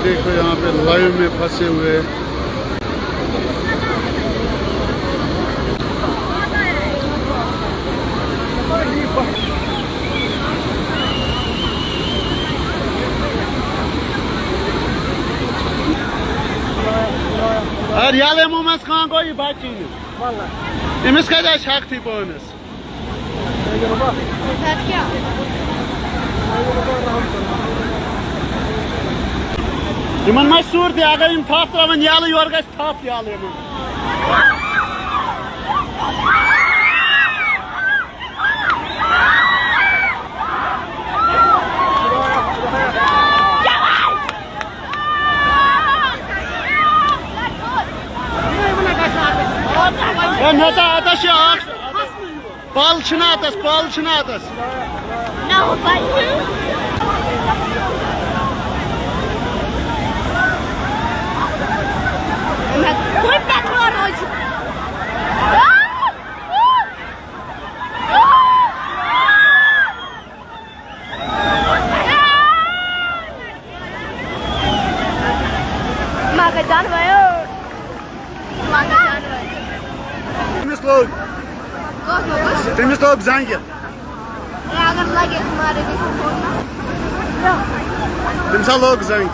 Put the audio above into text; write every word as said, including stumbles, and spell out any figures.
देखो, यहाँ पे लाइन में फंसे हुए हैं। ادٕ یَلہٕ یِمو منٛز کانٛہہ گوٚو یہِ بَچی نہٕ۔ أمِس کَتہِ آسہِ ہٮ۪کتھٕے پانَس؟ یِمَن ما چھِ صوٗرتٕے، اگر یِم تھَپھ ترٛاوَن یَلہٕ، یورٕ گژھِ تھَپھ یَلہٕ یِمَن۔ ہے، مےٚ سا اَتَس چھِ اَکھ۔ پَل چھِنہٕ اَتَس، پَل چھِنہٕ اَتَس۔ نہ، ہُہ پَل چھُ۔ مےٚ کوٚر پٮ۪ٹھ روزٕ۔ مگر جان وایو۔ مگر جان وایو۔ تٔمِس لوٚگ۔ کَتھ لوٚگُس؟ تٔمِس لوٚگ زنٛگہِ۔ اے، اگر لگہِ، أسۍ مارے گژھِ فون۔ تٔمِس ہا لوٚگ زنٛگہِ۔